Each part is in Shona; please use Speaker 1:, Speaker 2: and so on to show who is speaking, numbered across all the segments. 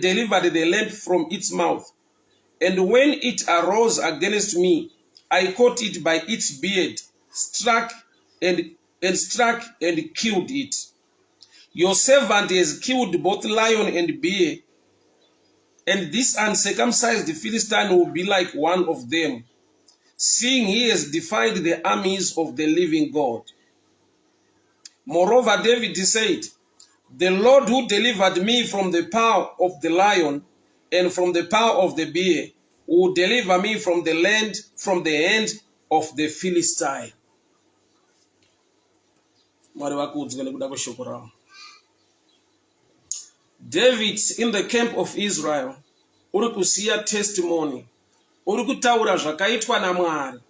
Speaker 1: delivered the lamp from its mouth. And when it arose against me, I caught it by its beard, struck and, and struck and killed it. Your servant has killed both lion and bear, and this uncircumcised Philistine will be like one of them, seeing he has defied the armies of the living God. Moreover, David said, The Lord who delivered me from the power of the lion and from the power of the bear will deliver me from the land, from the hand of the Philistine. Mwari vakudzwe nekuda kweshoko ravo. David in the camp of Israel uri kusiya testimony, uri kutaura zvakaitwa naMwari,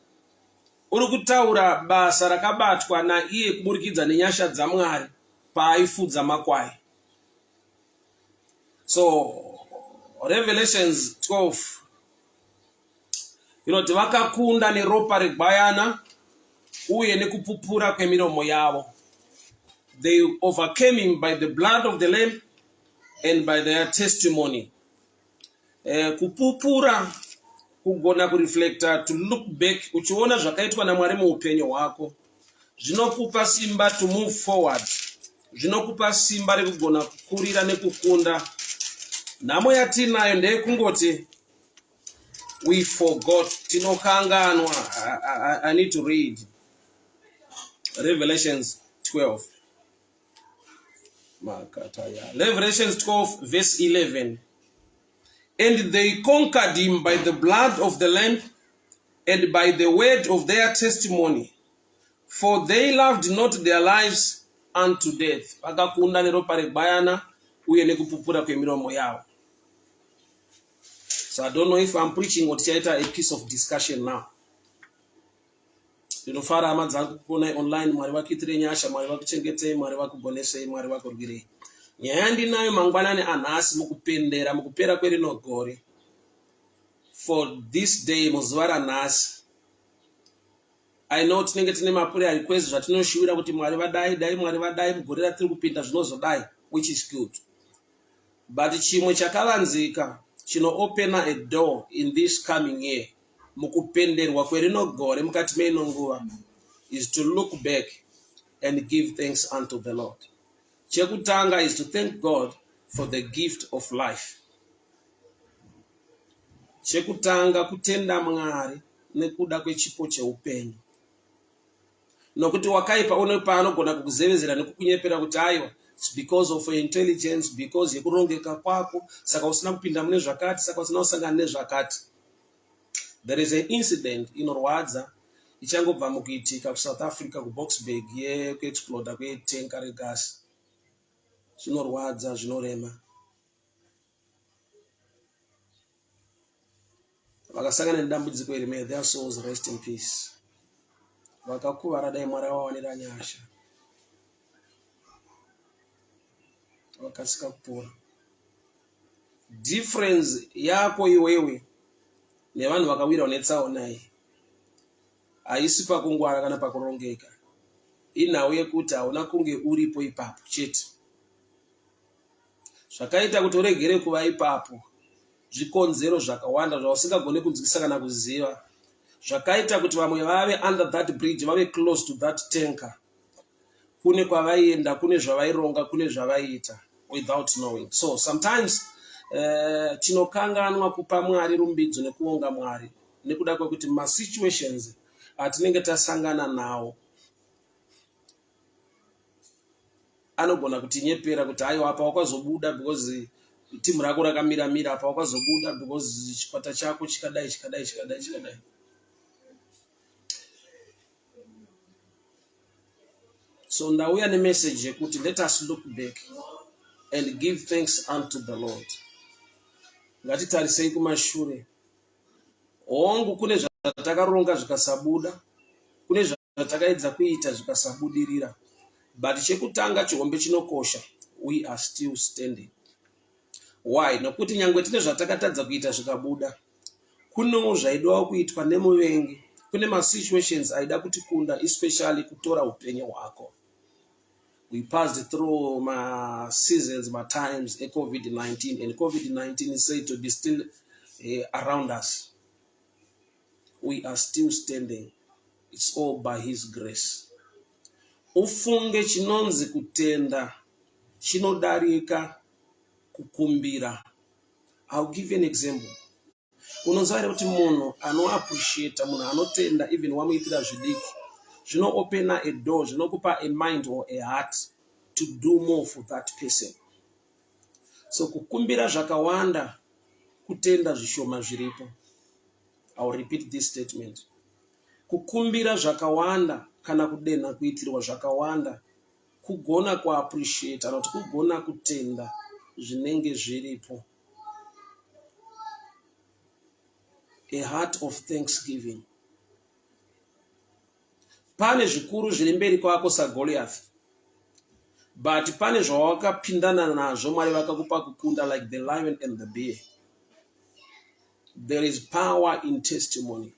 Speaker 1: uri kutaura basa rakabatwa naiye kuburikidza nenyasha dzaMwari paaifudza makwai. So Revelations 12 inoti vakakunda neropa regwayana uye nekupupura kwemiromo yavo. They overcame him by the blood of the lamb and by their testimony. Eh, kupupura kugona kureflecta to look back uchiona zvakaitwa namwari muupenyu hwako zvinokupa simba to move forward zvinokupa simba rekugona kukurira nekukunda nhamo yatiinayo ndeyekungoti we forgot tinokanganwa I, I, I need to read revelations 12 makataya revelations 12 verse 11 and they conquered him by the blood of the lamb and by the word of their testimony for they loved not their lives unto death vakakunda neropa regwayana uye nekupupura kwemiromo yavo so i don't know if i'm preaching or tichaita a piece of discussion now ndinofara hama dzangu kukuonai online mwari vakuitirei nyasha mwari vakuchengetei mwari vakugonesei mwari vakurwirei nyaya yandinayo mangwanani anhasi mukupendera mukupera kwerino gore for this day muzuva ranhasi I know tinenge tine maprayer request zvatinoshuwira kuti Mwari vadai dai Mwari vadai mugore ratiri kupinda zvinozodai which is good but chimwe chakavanzika chinoopena a door in this coming year mukupenderwa kwerino gore mukati meino nguva is to look back and give thanks unto the Lord. Chekutanga is to thank God for the gift of life. Chekutanga kutenda Mwari nekuda kwechipo cheupenyu. Nokuti wakaipa une paanogona kukuzevezera nekukunyepera kuti aiwa it's because of your intelligence because yekurongeka kwako saka usina kupinda mune zvakati saka usina kusangana nezvakati. There is an incident inorwadza ichangobva mukuitika kuSouth Africa kuBoksburg yekuexploda kwetenka regasi. Zvinorwadza zvinorema. Vakasangana nedambudziko iri may their souls rest in peace. Vakakuvara dai Mwari avawanira nyasha. Vakasika kupora. Difference yako iwewe nevanhu vakawirwa netsaona iyi haisi pakungwara kana pakurongeka. Inhau yekuti hauna kunge uripo ipapo chete. Zvakaita kuti uregere kuva ipapo zvikonzero zvakawanda zvausingagone kunzwisa kana kuziva zvakaita kuti vamwe vave under that bridge vave close to that tanker kune kwavaienda kune zvavaironga kune zvavaiita without knowing so sometimes uh, tinokanganwa kupa mwari rumbidzo nekuonga mwari nekuda kwekuti masituations atinenge tasangana nawo anogona kutinyepera kuti aiwa apa wakazobuda because timu rako rakamira mira apa wakazobuda because chikwata chako chikadai chikadai chikadai chikadai so ndauya nemessage yekuti let us look back and give thanks unto the lord ngatitarisei kumashure hongu kune zvatakaronga zvikasabuda kune Takaedza kuita zvikasabudirira but chekutanga chihombe chinokosha we are still standing. Why? Nokuti nyangwe tine zvatakatadza kuita zvikabuda, kunewo zvaidiwa kuitwa nemuvengi, kune masituations aida kutikunda especially kutora upenyu hwako. We passed through ma seasons, ma times eCovid-19, and COVID-19 is said to be still around us. We are still standing. It's all by his grace. Ufunge chinonzi kutenda chinodarika kukumbira. I'll give you an example. Unoziva here kuti munhu anoappreciata, munhu anotenda, even wamuitira zvidiki, zvinoopena a door, zvinokupa a mind or a heart to do more for that person. So kukumbira zvakawanda kutenda zvishoma zviripo. I'll repeat this statement. Kukumbira zvakawanda kana kudenha kuitirwa zvakawanda kugona kuappreciata kana kuti kugona kutenda zvinenge zviripo. A heart of thanksgiving. Pane zvikuru zviri mberi kwako saGoliath, but pane zvawakapindana nazvo Mwari vakakupa kukunda like the lion and the bear. There is power in testimony.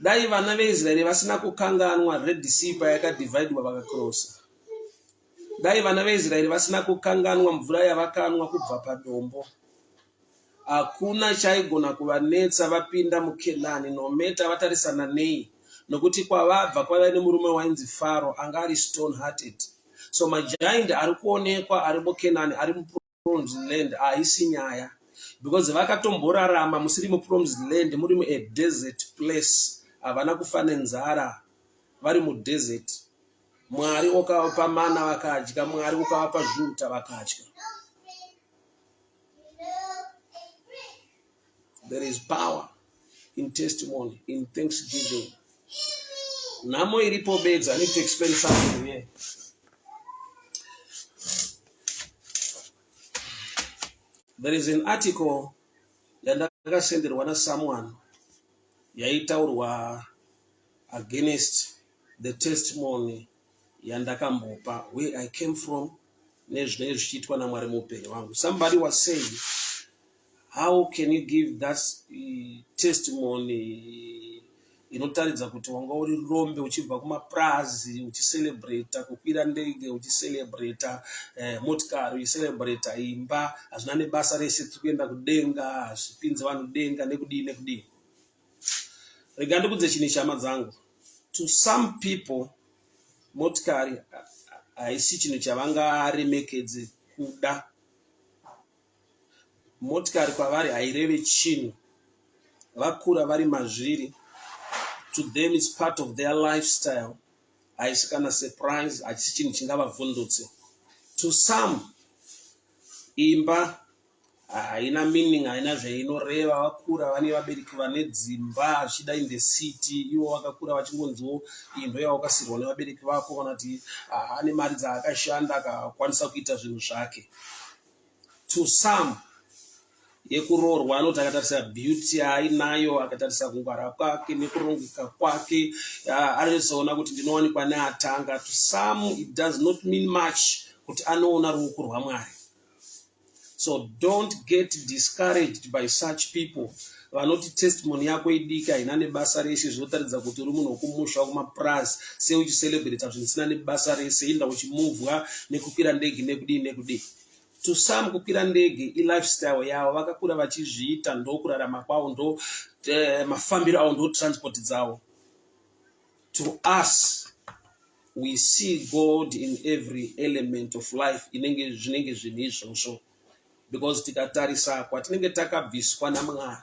Speaker 1: Dai vana veIsraeri vasina kukanganwa Red Sea payakadivhaidwa vakakrosa. Dai vana veIsraeri vasina kukanganwa mvura yavakanwa kubva padombo. Hakuna chaigona kuvanetsa vapinda muKenani no matter vatarisana nei nokuti kwavabva kwaiva nemurume wainzi Faro anga ari stone hearted. So magiant ari kuonekwa ari muKenani ari mupromised land haisi nyaya because vakatomborarama musiri mupromised land muri mua desert place havana kufa nenzara vari mudesert. Mwari okavapa mana vakadya, Mwari okavapa zviuta vakadya. There is power in testimony, in thanksgiving. Nhamo iripo bedzi. I need to explain something here. There is an article yandakasenderwa nasomeone yaitaurwa against the testimony yandakambopa where I came from nezvinenge zvichiitwa naMwari muupenyu hwangu. Somebody was saying how can you give that testimony inotaridza kuti wanga uri rombe uchibva kumapurazi uchicelebrata kukwira ndege uchicelebrata eh, motikari uchicelebrata imba hazvina nebasa rese tiri kuenda kudenga hazvipinze vanhu denga nekudii nekudii. Rega ndikudze chinhu ichi hama dzangu. To some people motikari haisi chinhu chavangaremekedze kuda. Motikari kwavari haireve chinhu. Vakura vari mazviri. To them it's part of their lifestyle. Haisi kana surprise, hachisi chinhu chingavavhundutse. To some imba haina meaning, haina zvainoreva. Vakura vane vabereki vane dzimba zvichida in the city, ivo vakakura vachingonziwo iyi ndo yawakasirwa nevabereki vako, kana kuti ane mari dzaakashanda akakwanisa kuita zvinhu zvake. To some yekuroorwa anoti akatarisa beauty yaainayo, akatarisa kungwara kwake nekurongeka kwake, anozoona kuti ndinowanikwa neatanga. To some it does not mean much kuti anoona ruoko rwaMwari. So don't get discouraged by such people vanoti testimony yako idiki haina nebasa rese, zvinotaridza kuti uri munhu wekumusha wekumapurazi, sei uchicelebrata zvinhu zvisina nebasa rese, inda uchimuvwa nekukwira ndege nekudii nekudii. To some kukwira ndege ilifestyle yavo, vakakura vachizviita, ndokurarama kwavo, ndo mafambiro avo, ndo transport dzavo. To us we see God in every element of life inenge zvinenge zvinhu izvozvo, because tikatarisa kwatinenge takabviswa naMwari,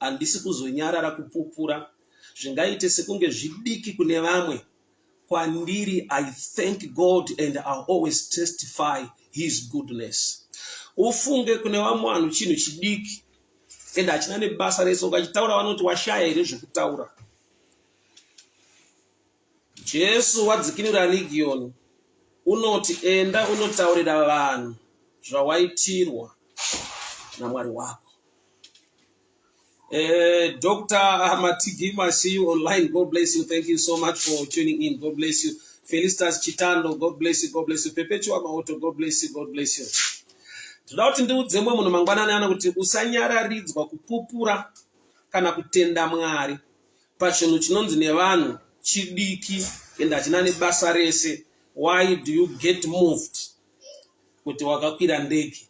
Speaker 1: handisi kuzonyarara kupupura. Zvingaite sekunge zvidiki kune vamwe, kwandiri I thank God and I always testify his goodness. Ufunge kune vamwe vanhu chinhu chidiki and hachina nebasa rese, ukachitaura vanoti washaya here zvekutaura. Jesu wadzikinura Legion unoti enda unotaurira vanhu zvawaitirwa naMwari wako. Dr. Matigima, see you online. God bless you. Thank you so much for tuning in. God bless you. Felicitas Chitando, God bless you. God bless you. Perpetua Maoto, God bless you. God bless you. Ndoda kuti ndiudze mumwe munhu mangwanani ano kuti usanyararidzwa kupupura kana kutenda Mwari pachinhu chinonzi nevanhu chidiki And hachina nebasa rese. Why do you get moved kuti wakakwira ndege?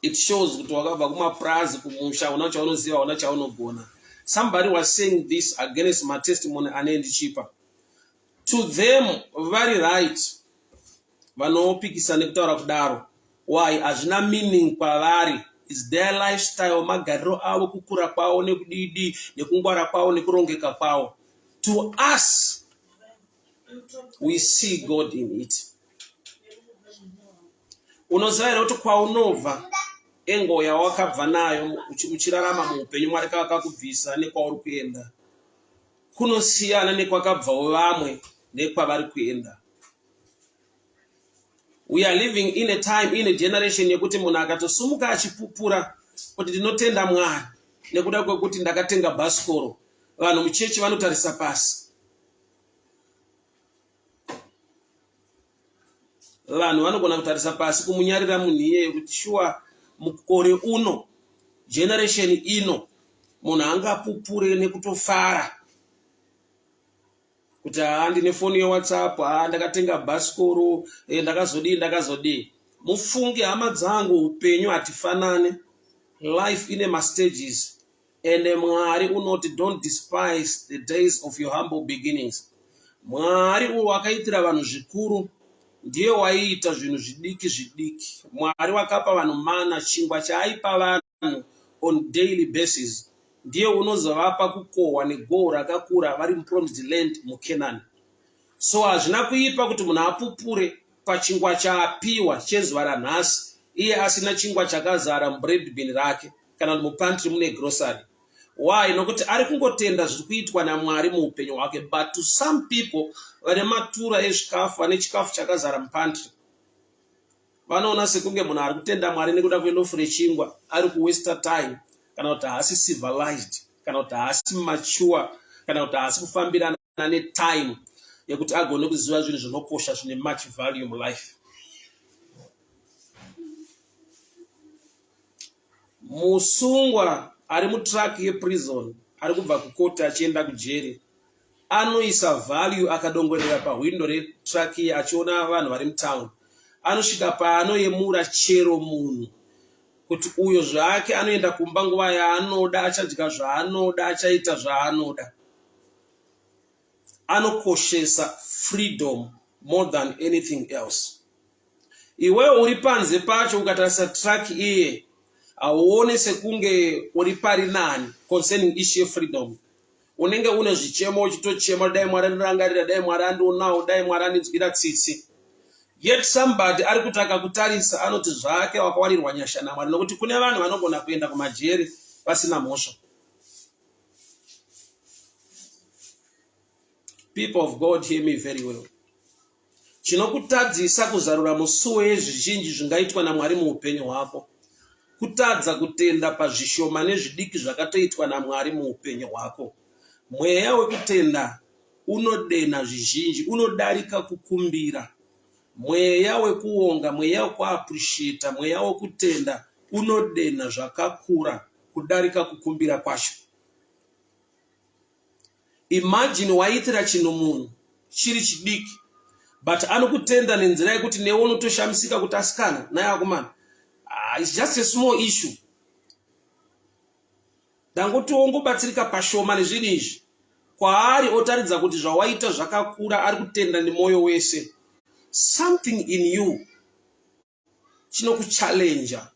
Speaker 1: It shows kuti wakabva kumapurazi, kumusha, hauna chaunoziva, hauna chaunogona. Somebody was saying this against my testimony ane ndichipa to them. Very right, vanopikisa nekutaura kudaro. Why? Hazvina meaning kwavari. Is their lifestyle, magariro avo, kukura kwavo, nekudidi, nekungwara kwavo, nekurongeka kwavo. To us, we see God in it. Unoziva here kuti kwaunobva, engo yawakabva nayo uchirarama muupenyu, Mwari kavakakubvisa, nekwauri kuenda kunosiyana nekwakabvawo vamwe nekwavari kuenda? We are living in a time, in a generation yekuti munhu akatosumuka achipupura kuti ndinotenda Mwari nekuda kwekuti ndakatenga bhasikoro, vanhu muchechi vanotarisa pasi. Vanhu vanogona kutarisa pasi, kumunyarira munhu iyeye kuti shuwa mukore uno, generation ino, munhu angapupure nekutofara kuti haa, ndine foni yeWhatsApp, haa, ndakatenga bhasikoro, ndakazodii, ndakazodii. Mufunge, hama dzangu, upenyu hatifanane. Life ine mastages, ende Mwari unoti, "Don't despise the days of your humble beginnings." Mwari uwo wakaitira vanhu zvikuru ndiye waiita zvinhu zvidiki zvidiki. Mwari wakapa vanhu mana, chingwa chaaipa vanhu on daily basis, ndiye unozovapa kukohwa negohwo rakakura vari mupromised land, muCanaan. So hazvina kuipa kuti munhu apupure pachingwa chaapiwa chezuva ranhasi, iye asina chingwa chakazara mubread bin rake kana kuti mupantry mune grocery. Why? Nokuti ari kungotenda zviri kuitwa naMwari muupenyu hwake. But to some people vane matura ezvikafu, vane chikafu chakazara mupantry, vanoona sekunge munhu ari kutenda Mwari nekuda kwelofu rechingwa ari kuwaster time, kana kuti haasi civilized, kana kuti haasi mature, kana kuti haasi kufambirana netime yekuti agone kuziva zvinhu zvinokosha, zvine much value mulife. Musungwa ari mutruck yeprison, ari kubva kukoti achienda kujeri, anoisa value akadongorera pahwindo retruck iye achiona vanhu vari mutown. Anosvika paanoyemura chero munhu kuti uyo zvake anoenda kumba nguva yaanoda, achadya zvaanoda, achaita zvaanoda. Anokoshesa freedom more than anything else. Iwewe uri panze pacho, ukatarisa truck iye, hauone sekunge uri pari nani concerning issue yefreedom. Unenge une zvichemo, uchitochema, "Dai Mwari andirangarira, dai Mwari andionawo, dai Mwari andinzwira tsitsi." Yet somebody ari kuti akakutarisa anoti zvake wakawanirwa nyasha naMwari, nokuti kune vanhu vanogona kuenda kumajeri vasina mhosva. People of God, hear me very well. Chinokutadzisa kuzarura musuwo yezvizhinji zvingaitwa naMwari muupenyu hwako kutadza kutenda pazvishoma nezvidiki zvakatoitwa naMwari muupenyu hwako. Mweya wekutenda unodena zvizhinji, unodarika kukumbira. Mweya wekuonga, mweya wekuappreciata, mweya wekutenda unodena zvakakura kudarika kukumbira kwacho. Imagine waitira chinhu munhu chiri chidiki, but anokutenda nenzira yekuti newe unotoshamisika kuti asikana naye, akomana, ah, it's just a small issue, ndangotiwongobatsirika pashoma nezvinhu izvi. Kwaari otaridza kuti zvawaita zvakakura, ari kutenda nemwoyo wese. Something in you chinokuchallenja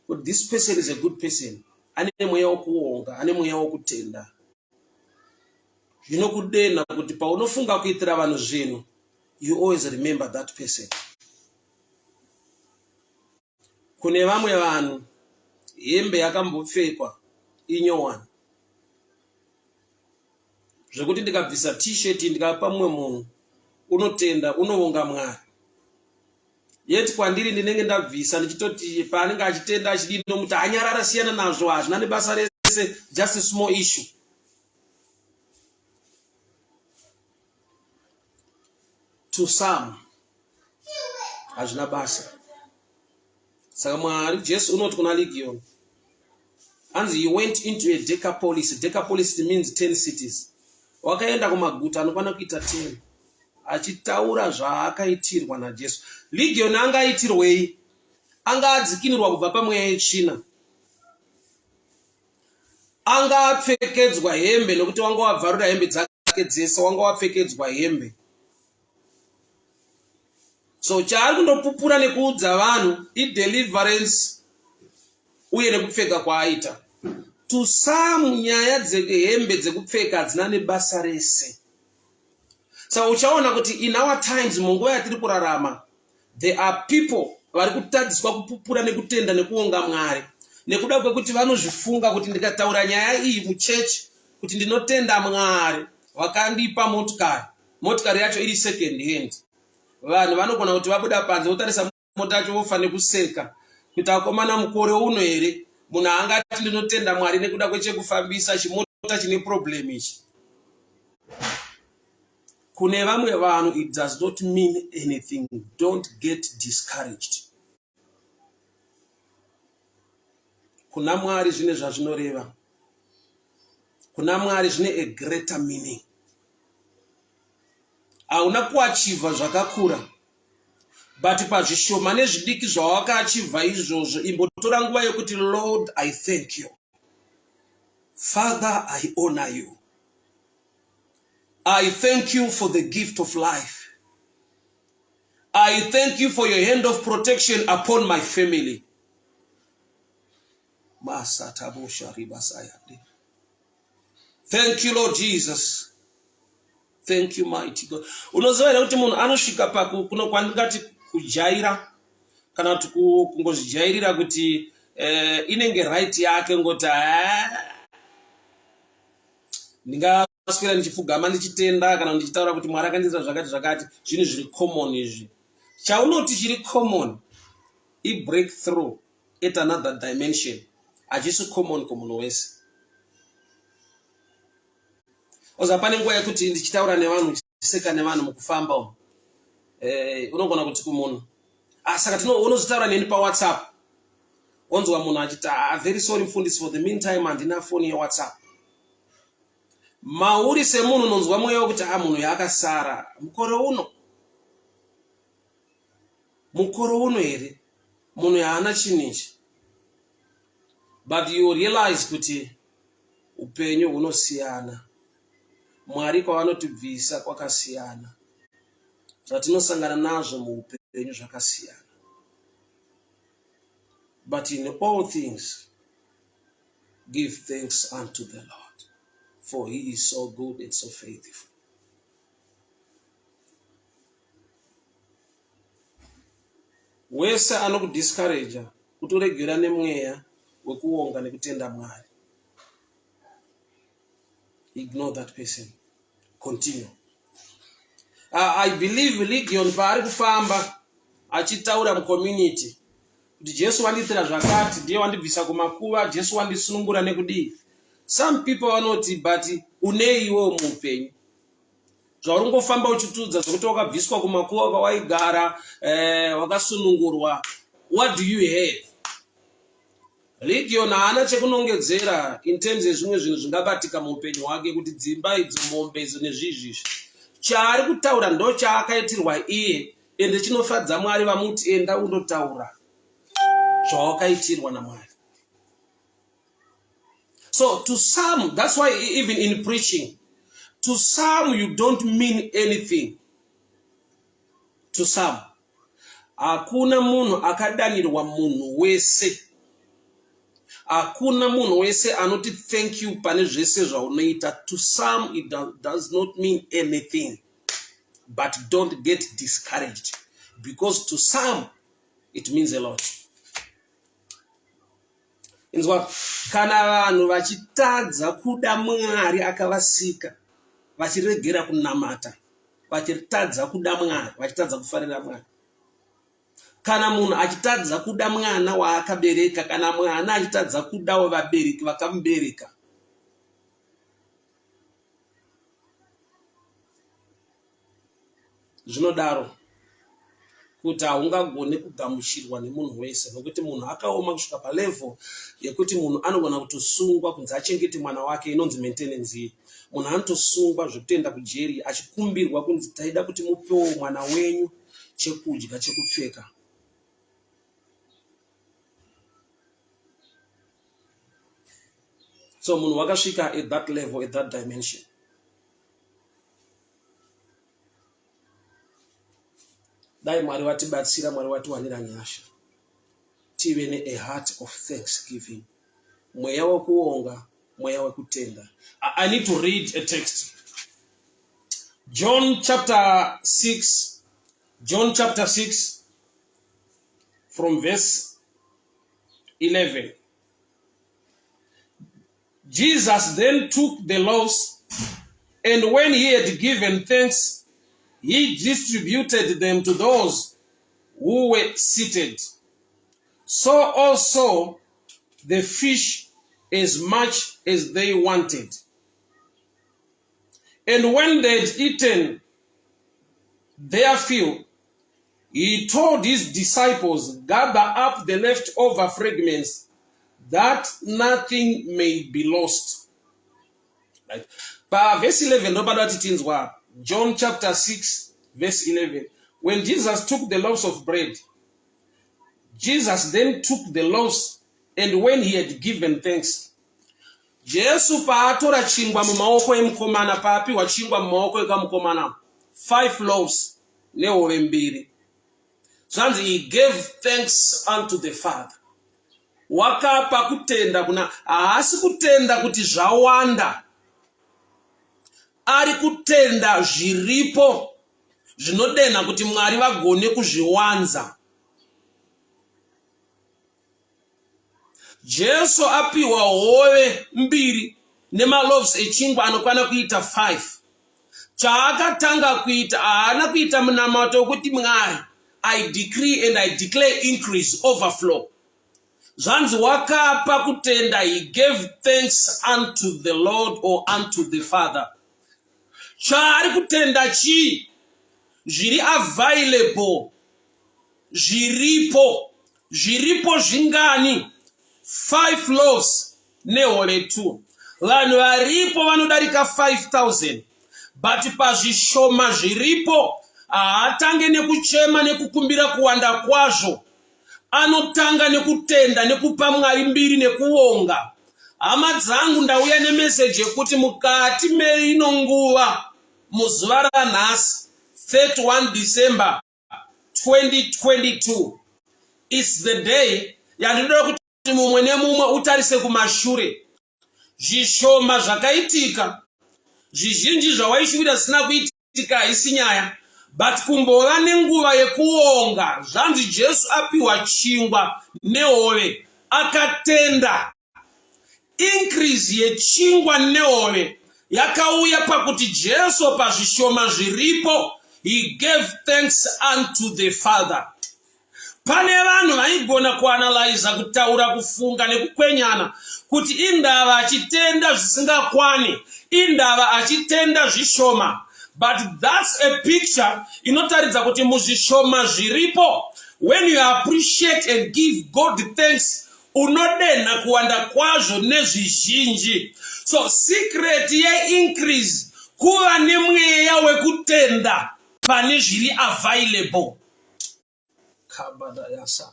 Speaker 1: kuti this person is a good person, ane mweya wokuonga, ane mweya wokutenda. Zvinokudena kuti paunofunga kuitira vanhu zvinhu, you always remember that person. Kune vamwe vanhu hembe yakambopfekwa inyowani, zvekuti ndikabvisa T-shirt ndikapa mumwe munhu, unotenda, unovonga Mwari. Yet kwandiri ndinenge ndabvisa ndichitoti paanenge achitenda achidii, nomuti anyarara, siyana nazvo, hazvina nebasa rese, just a small issue. To some hazvina basa. Saka Mwari, Jesu unoti kuna Legion, anzi he went into a Decapolis. Decapolis means 10 cities. Wakaenda kumaguta anokwana kuita 10 achitaura zvaakaitirwa naJesu. Legion anga aitirwei? Anga adzikinurwa kubva pamweya yetsvina. Anga apfekedzwa hembe nokuti wanga wabvarura hembe dzake dzese, wanga wapfekedzwa hembe. So chaari kundopupura nekuudza vanhu ideliverance uye nekupfeka kwaaita. To some nyaya dzehembe dzekupfeka hadzina nebasa rese. Saka uchaona kuti in our times, munguva yatiri kurarama, there are people vari kutadziswa kupupura nekutenda nekuonga Mwari nekuda kwekuti vanozvifunga kuti ndikataura nyaya iyi muchechi kuti ndinotenda Mwari vakandipa motikari, motikari yacho iri second hand, vanhu vanogona kuti vabuda panze votarisa mota yacho vofa nekuseka kuti akomana mukore uno here munhu angati ndinotenda Mwari nekuda kwechekufambisa chimota chine problem ichi. Kune vamwe vanhu it does not mean anything. Don't get discouraged. Kuna Mwari zvine zvazvinoreva. Kuna Mwari zvine a greater meaning. Hauna kuachivha zvakakura, but pazvishoma nezvidiki zvawakaachivha izvozvo, imbotora nguva yekuti Lord, I thank you. Father, I honor you. I thank you for the gift of life. I thank you for your hand of protection upon my family. Thank you, Lord Jesus. Thank you, mighty God. Unoziva here kuti munhu anosvika paku kuno kwandingati kujaira kana kuti kungozvijairira kuti eh, inenge right yake ngoti ah, ndingaswera ndichipfugama ndichitenda kana ndichitaura kuti Mwari akandiitira zvakati zvakati. Zvinhu zviri common izvi. Chaunoti chiri common ibreakthrough at another dimension, hachisi common kumunhu wese. Oza pane nguva yekuti ndichitaura nevanhu, ndichiseka nevanhu mukufamba umu, eh, unogona kuti kumunhu ah, saka unozotaura neni paWhatsApp, onzwa munhu achiti ah, very sorry mfundisi, for the meantime handina foni yeWhatsApp. Mauri semunhu unonzwa mweya wekuti ah, munhu yaakasara mukore uno, mukore uno here munhu yaana chinhu ichi. But you realize kuti upenyu hunosiyana, Mwari kwavanotibvisa kwakasiyana, zvatinosangana nazvo muupenyu zvakasiyana. But in all things give thanks unto the Lord, for he is so good and so faithful. Wese anokudiscourager kuti uregera nemweya wekuonga nekutenda Mwari, ignore that person, continue. I believe Legion paari kufamba achitaura mucommunity kuti Jesu wandiitira zvakati, ndiye wandibvisa kumakuva, Jesu wandisunungura nekudii, some people vanoti but uneiwo muupenyu zvauri ngofamba uchitudza zvekuti wakabviswa kumakuva kwawaigara, eh, wakasunungurwa, what do you have? Legion haana chekunongedzera in terms yezvimwe zvinhu zvingabatika muupenyu hwake, kuti dzimba idzo, mombe idzo, nezvizvi izvi. Chaari kutaura ndo chaakaitirwa iye, ende chinofadza Mwari vamuti enda undotaura zvawakaitirwa naMwari. So to some, that's why even in preaching, to some you don't mean anything. To some. Hakuna munhu akadanirwa munhu wese. Hakuna munhu wese anoti thank you pane zvese zvaunoita. To some it does not mean anything. But don't get discouraged, because to some it means a lot. Inzwa, kana vanhu vachitadza kuda Mwari akavasika, vachiregera kunamata, vachitadza kuda Mwari, vachitadza kufarira Mwari, kana munhu achitadza kuda mwana waakabereka, kana mwana achitadza kudawo vabereki vakamubereka, zvinodaro. kuti haungagone kugamuchirwa nemunhu wese nokuti munhu akaoma kusvika palevel yekuti munhu anogona kutosungwa kunzi achengete mwana wake inonzi maintenance iyi munhu anotosungwa zvekutoenda kujeri achikumbirwa kunzi taida kuti mupewo mwana wenyu chekudya chekupfeka so munhu wakasvika at that level at that dimension dai mwari vatibatsira mwari vatiwanira nyasha tive ne a heart of thanksgiving mweya wekuonga mweya wekutenda i need to read a text john chapter 6 john chapter 6 from verse 11 Jesus then took the loaves, and when he had given thanks, he distributed them to those who were seated. So also the fish as much as they wanted. And when they had eaten their fill, he told his disciples, Gather up the leftover fragments that nothing may be lost. Right. Pavhesi 11 ndopada kuti tinzwa John chapter 6 verse 11. When Jesus took the loaves of bread, Jesus then took the loaves and when he had given thanks, Jesu paatora chingwa mumaoko emukomana, paapiwa chingwa mumaoko ekamukomana, five loaves nehove mbiri, zvanzi he gave thanks unto the father. Wakapa kutenda kuna, haasi kutenda kuti zvawanda, ari kutenda zviripo zvinodenha kuti Mwari vagone kuzviwanza. Jesu apiwa hove mbiri nemaloaves echingwa anokwana kuita 5. Chaakatanga kuita, haana kuita munamato wekuti Mwari, I decree and I declare increase, overflow. Zvanzi wakapa kutenda, he gave thanks unto the Lord or unto the Father. Chaari kutenda chii? Zviri available zviripo zviripo zvingani 5 loaves nehove 2 vanhu varipo vanodarika 5000 but pazvishoma zviripo haatange nekuchema nekukumbira kuwanda kwazvo anotanga nekutenda nekupa mwari mbiri nekuonga hama dzangu ndauya nemeseji yekuti mukati meino nguva muzuva ranhasi 31 December 2022 is the day yandinoda kuti mumwe nemumwe utarise kumashure zvishoma zvakaitika zvizhinji zvawaishuvira zvisina kuitika haisi nyaya but kumbova nenguva yekuonga zvanzi jesu apiwa chingwa nehove akatenda Increase yechingwa nehove yakauya pakuti Jesu pazvishoma zviripo he gave thanks unto the Father. Pane vanhu vaigona kuanalyza, kutaura, kufunga nekukwenyana kuti indava achitenda zvisingakwani, indava achitenda zvishoma. But that's a picture inotaridza kuti muzvishoma zviripo when you appreciate and give God thanks unodenha kuwanda kwazvo nezvizhinji so secret yeincrease kuva nemweya wekutenda pane zviri available kabadayasa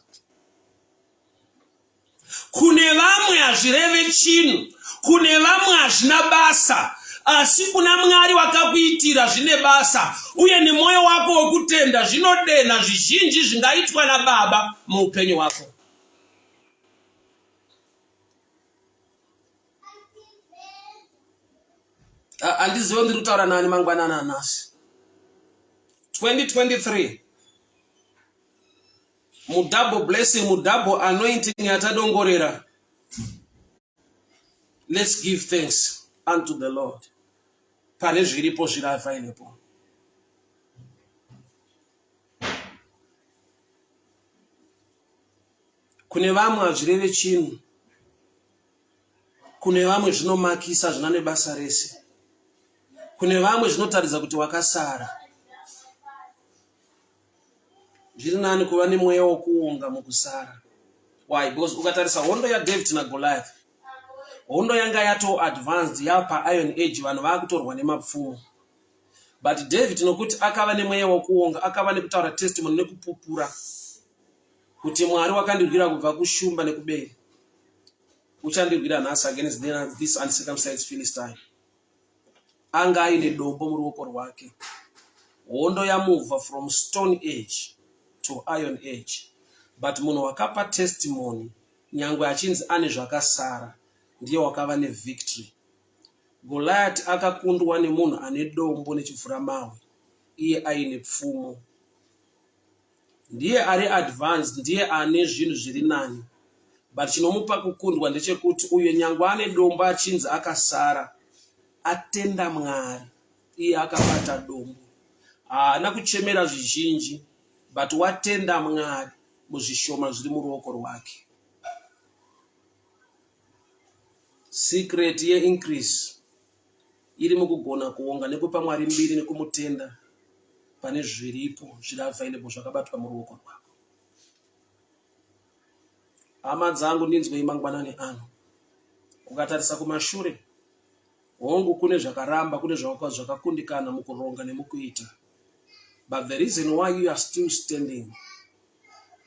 Speaker 1: kune vamwe hazvireve chinhu kune vamwe hazvina basa asi kuna mwari wakakuitira zvine basa uye nemwoyo wako wekutenda zvinodenha zvizhinji zvingaitwa nababa muupenyu hwako Handizive ndiri kutaura nani mangwanani anasi 2023 mudouble blessing mudouble anointing yatadongorera let's give thanks unto the lord pane zviripo zviri available Kune vamwe hazvireve chinhu, kune vamwe zvinomakisa zvina nebasa rese, kune vamwe zvinotaridza kuti wakasara. Zviri nani kuva nemweya wokuonga mukusara. Why? Because ukatarisa hondo yaDavid naGoliath, hondo yanga yato advanced yapa iron age, vanhu vakutorwa nemapfumo. But David nokuti akava nemweya wokuonga, akava nekutaura testimony nekupupura kuti Mwari wakandirwira kubva kushumba nekuberi, uchandirwira nhasi against this uncircumcised Philistine. Anga aine dombo muruoko rwake. Hondo yamuvha from stone age to iron age, but munhu wakapa testimony nyangwe achinzi ane zvakasara ndiye wakava nevictory. Goliath akakundwa nemunhu ane dombo nechivhuramahwe iye aine pfumo. Ndiye ari advanced, ndiye ane zvinhu zviri nani, but chinomupa kukundwa ndechekuti uyo nyangwe ane dombo achinzi akasara atenda Mwari, iye akabata dombo, haana kuchemera zvizhinji, but watenda Mwari muzvishoma zviri muruoko rwake. Secret yeincrease iri mukugona kuonga nekupa Mwari mbiri nekumutenda pane zviripo zviri available zvakabatwa muruoko rwako. Hama dzangu, ndinzwei mangwanani ano. Ukatarisa kumashure, hongu kune zvakaramba, kune zvakakundikana mukuronga nemukuita, but the reason why you are still standing,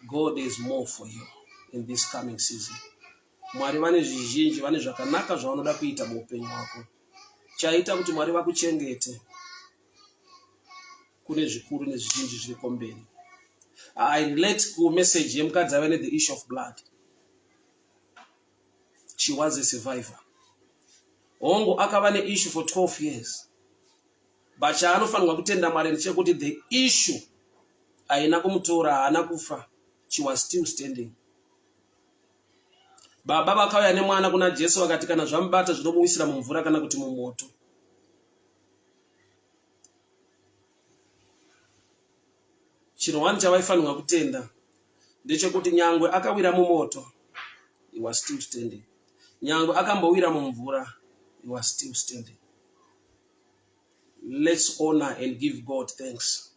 Speaker 1: God is more for you in this coming season. Mwari vane zvizhinji, vane zvakanaka zvavanoda kuita muupenyu hwako. Chaita kuti Mwari vakuchengete kune zvikuru nezvizhinji zviri komberi. I relate kumessage yemukadzi ave nethe issue of blood. She was a survivor. Hongu akava neissue for 12 years, but chaanofanirwa kutenda Mwari ndechekuti the issue haina kumutora, haana kufa. She was still standing. Baba vakauya nemwana kuna Jesu vakati kana zvamubata zvinomuwisira mumvura kana kuti mumoto. Chinhu wani chavaifanirwa kutenda ndechekuti nyangwe akawira mumoto, he was still standing. Nyangwe akambowira mumvura, he was still standing. Let's honor and give God thanks.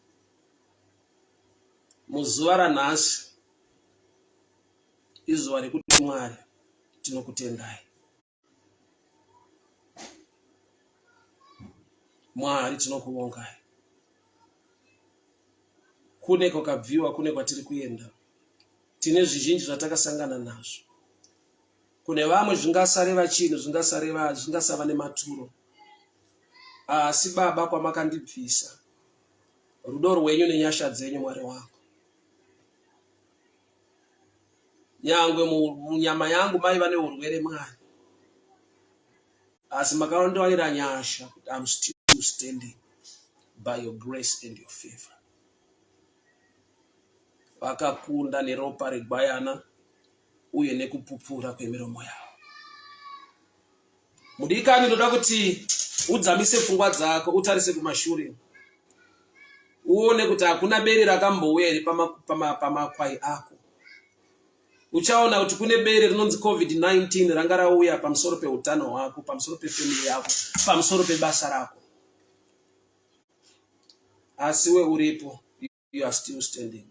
Speaker 1: Muzuva ranhasi izuva rekuti Mwari tinokutendai. Mwari tinokuvongai. Kune kwakabviwa, kune kwatiri kuenda. Tine zvizhinji zvatakasangana nazvo. Kune vamwe zvingasareva chinhu, zvingasareva, zvingasava nematuro. Asi Baba, kwamakandibvisa, rudo rwenyu nenyasha dzenyu, Mwari wangu, nyangwe munyama yangu maiva neurwere Mwari, asi makandiwanira nyasha kuti I'm still standing by your grace and your favor. Vakakunda neropa regwayana uye nekupupura kwemiromo yavo. Mudikani, ndoda kuti udzamise pfungwa dzako, utarise kumashure, uone kuti hakuna bere rakambouya here pamakwai ako. Uchaona kuti kune bere rinonzi COVID-19 ranga rauya pamusoro peutano hwako, pamusoro pefamily yako, pamusoro pebasa rako, asi we uripo, you are still standing.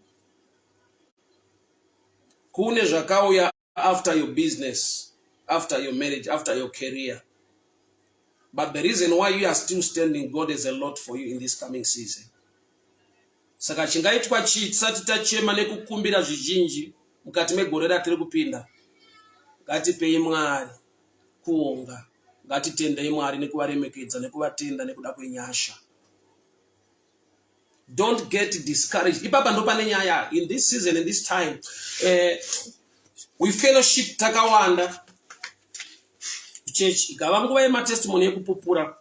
Speaker 1: Kune zvakauya after your business, after your marriage, after your career, but the reason why you are still standing, God has a lot for you in this coming season. Saka chingaitwa chii tisati tachema nekukumbira zvizhinji mukati megore ratiri kupinda? Ngatipei Mwari kuonga, ngatitendei Mwari nekuvaremekedza nekuvatenda nekuda kwenyasha. Don't get discouraged. Ipapa ndo pane nyaya in this season, in this time. We fellowship takawanda kuchechi, ikava nguva yematestimony yekupupura,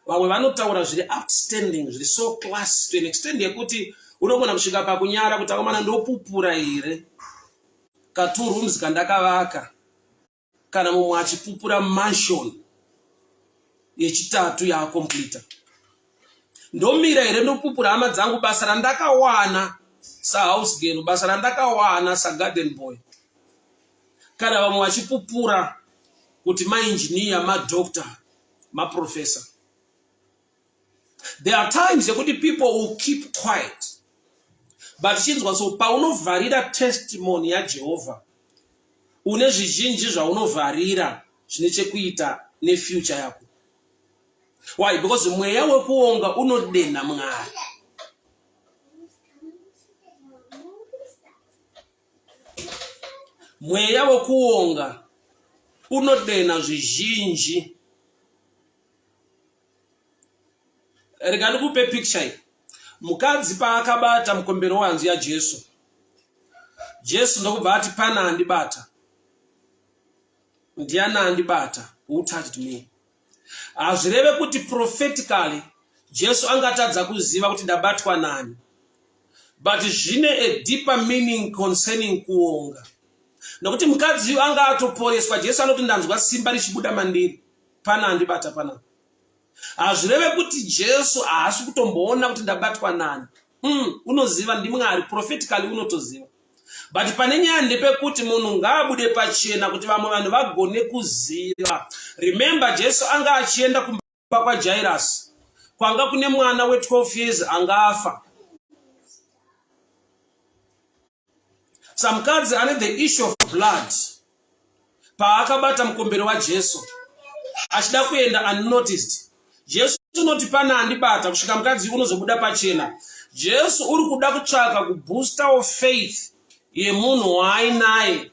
Speaker 1: vamwe vanotaura zviri outstanding, zviri so class to an extent yekuti unogona kusvika pakunyara kuti akomana, ndopupura here ka2 rooms kandakavaka, kana mumwe achipupura mansion yechitatu yaakomplita? Ndomira here ndopupura, hama dzangu, basa randakawana sahouse girl, basa randakawana sagarden boy, kana vamwe vachipupura kuti maengineer, madoctor, maprofessor? There are times yekuti people will keep quiet. But chinzwa, so paunovharira testimony yaJehovha, une zvizhinji zvaunovharira zvine chekuita nefuture yako. Why? Because mweya wekuonga unodenha Mwari. Mweya wekuonga unodenha zvizhinji. Rega ndikupe picture iyi. Mukadzi paakabata mukombero wehanzu yaJesu, Jesu ndokubva ati, pana andibata. Ndiani andibata? Who touched me? Hazvireve kuti prophetically Jesu angatadza kuziva kuti ndabatwa nani, but zvine a deeper meaning concerning kuonga, nokuti mukadzi uyu anga atoporeswa. Jesu anoti, ndanzwa simba richibuda mandiri, pana andibata panapa. Hazvireve kuti Jesu haasi kutomboona kuti ndabatwa nani. Unoziva, ndiMwari, prophetically unotoziva. But pane nyaya ndepekuti munhu ngaabude pachena kuti vamwe vanhu vagone kuziva. Remember, Jesu anga achienda kumba kwaJairus, kwanga kune mwana we12 years anga afa. Samukadzi ane the issue of blood, paakabata mukombero waJesu achida kuenda unnoticed, Jesu unoti, pana andibata, kusvika mukadzi unozobuda pachena. Jesu uri kuda kutsvaka kuboostawo faith yemunhu waainaye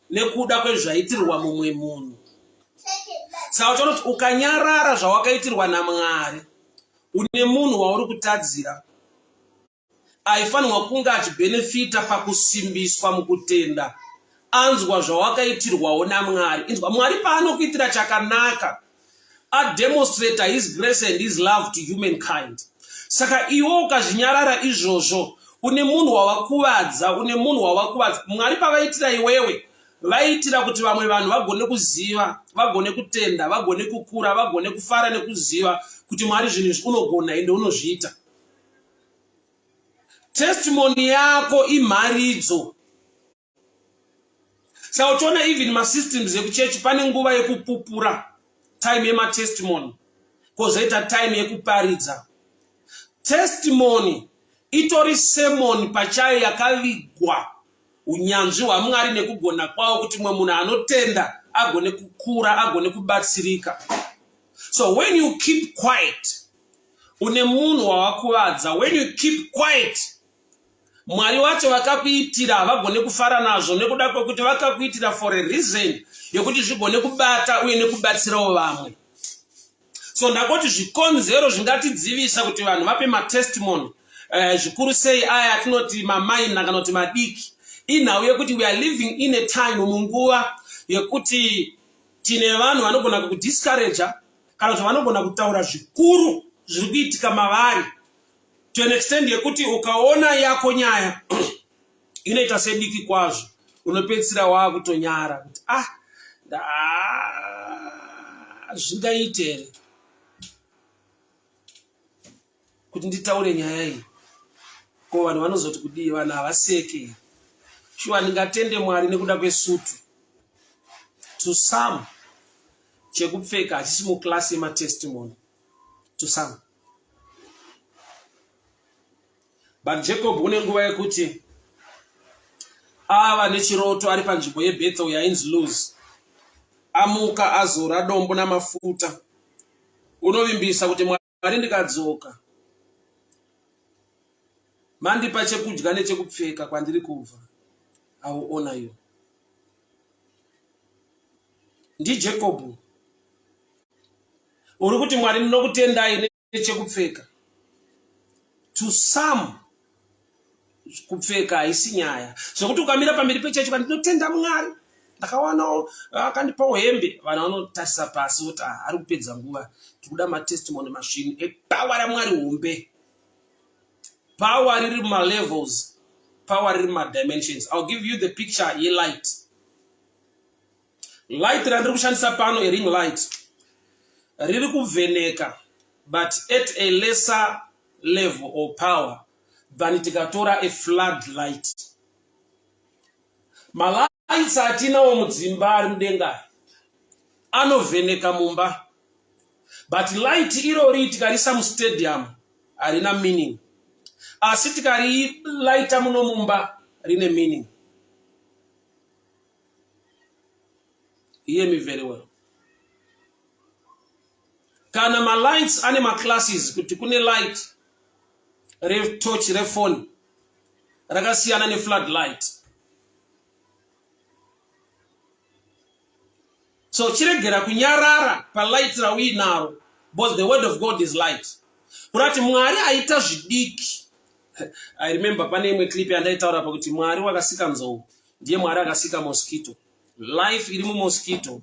Speaker 1: nekuda kwezvaitirwa mumwe munhu. Saka uchaona kuti ukanyarara zvawakaitirwa naMwari, une munhu wauri kutadzira aifanirwa kunge achibhenefita pakusimbiswa mukutenda anzwa zvawakaitirwawo naMwari. Inzwa, Mwari paanokuitira chakanaka, ademonstrata his grace and his love to humankind. Saka iwe ukazvinyarara izvozvo, une munhu wawakuvadza, une munhu wawakuvadza. Mwari pavaitira iwewe, vaitira kuti vamwe vanhu vagone kuziva, vagone kutenda, vagone kukura, vagone kufara nekuziva kuti Mwari zvinhu izvi unogona ende unozviita. Testimony yako imharidzo. Saka uchiona even masystems ekuchechi, pane nguva yekupupura, time yematestimony, kwozoita time yekuparidza. Testimony itori sermon pachayo yakavigwa unyanzvi hwaMwari nekugona kwavo, kuti mumwe munhu anotenda agone kukura, agone kubatsirika. So when you keep quiet, une munhu wawakuvadza. When you keep quiet, Mwari wacho vakakuitira havagone kufara nazvo, nekuda kwekuti vakakuitira for a reason yekuti zvigone kubata uye nekubatsirawo vamwe. So ndakoti zvikonzero zvingatidzivisa kuti vanhu vape matestimony, zvikuru sei aya atinoti mamaina kana kuti madiki, inhau yekuti we are living in a time, munguva yekuti tine vanhu vanogona kukudiscouraja kana kuti vanogona kutaura zvikuru zviri kuitika mavari to an extent yekuti ukaona yako nyaya inoita sediki kwazvo, unopedzisira waakutonyara kuti, ah, zvingaite here kuti nditaure nyaya iyi? Ko vanhu vanozoti kudii? Vanhu havaseke here? Shuwa, ndingatende Mwari nekuda kwesutu? To some, chekupfeka hachisi muclass yematestimony, to some. But Jacob une nguva yekuti ava nechiroto ari panzvimbo yeBethel yainzi Luz. Amuka, azora dombo namafuta, unovimbisa kuti, Mwari, ndikadzoka mandipa chekudya nechekupfeka kwandiri kubva, I will honor you. NdiJacob uri kuti, Mwari, ndinokutendai nechekupfeka. To some, kupfeka haisi nyaya, zvekuti ukamira pamberi pechechi, ndinotenda Mwari, ndakawanawo akandipawo hembe, vanhu vanotarisa pasi voti, ah, ari kupedza nguva. Tikuda matestimony masvinu epower raMwari hombe. Power riri mumalevels, power riri mumadimensions. I'll give you the picture yelight. Light randiri kushandisa pano, ering light, riri kuvheneka, but at a lesser level of power than tikatora a flood light. Malights atinawo mudzimba ari mudenga anovheneka mumba, but light irori tikarisa mustadium harina meaning. Asi tikarilaita muno mumba rine meaning. Hear me very well. Kana malights ane maclasses kuti kune light retorch refone rakasiyana neflood light. So chiregera kunyarara palight rauinaro because the word of God is light. Kurati Mwari aita zvidiki. I remember pane imwe clip yandaitaura pakuti Mwari wakasika nzou ndiye Mwari akasika mosquito. Life iri mumosquito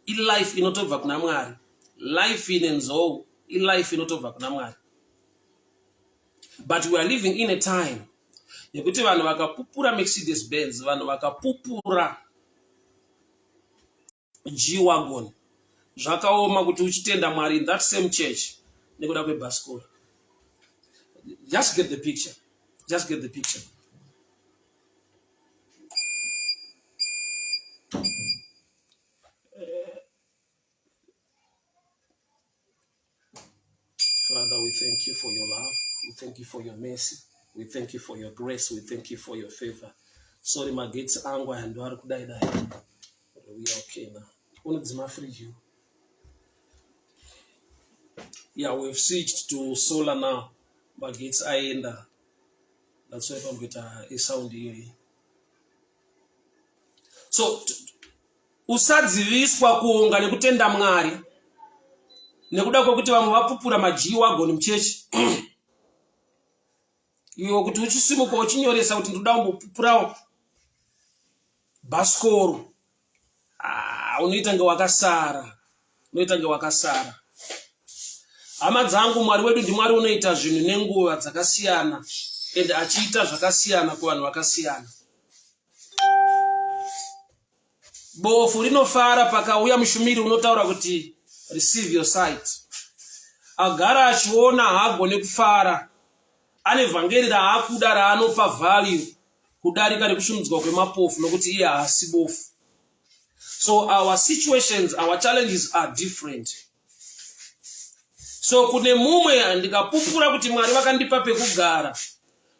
Speaker 1: ilife inotobva kuna Mwari. Life ine nzou ilife inotobva kuna Mwari. But we are living in a time yekuti vanhu vakapupura Mercedes Benz, vanhu vakapupura G-Wagon. Zvakaoma kuti uchitenda Mwari in that same church nekuda kwebhasikoro. Just get the picture. Just get the picture. Father, we thank you for your love. We thank you for your mercy. We thank you for your grace. We thank you for your favor. Sorry, magetsi angu aya ndo ari kudai dai. We are okay now. Unodzima fridge you. Yeah, we've switched to solar now. Magetsi aenda. That's why pamboita isound iyoyi. So Usadziviswa kuonga nekutenda Mwari nekuda kwekuti vamwe vapupura maG-wagon muchechi. Iwe kuti uchisimuka uchinyoresa kuti ndoda kumbopupurawo bhasikoro. Ah, unoita nge wakasara. Unoita nge wakasara. Hama dzangu, Mwari wedu ndiMwari unoita zvinhu nenguva dzakasiyana and achiita zvakasiyana kuvanhu vakasiyana. Bofu rinofara pakauya mushumiri unotaura kuti receive your sight. Agara achiona haagone kufara. Ane vhangeri raakuda raanopa value kudarika rekusvinudzwa kwemapofu nokuti iye haasi bofu. So our situations, our challenges are different. So kune mumwe ndikapupura kuti Mwari vakandipa pekugara,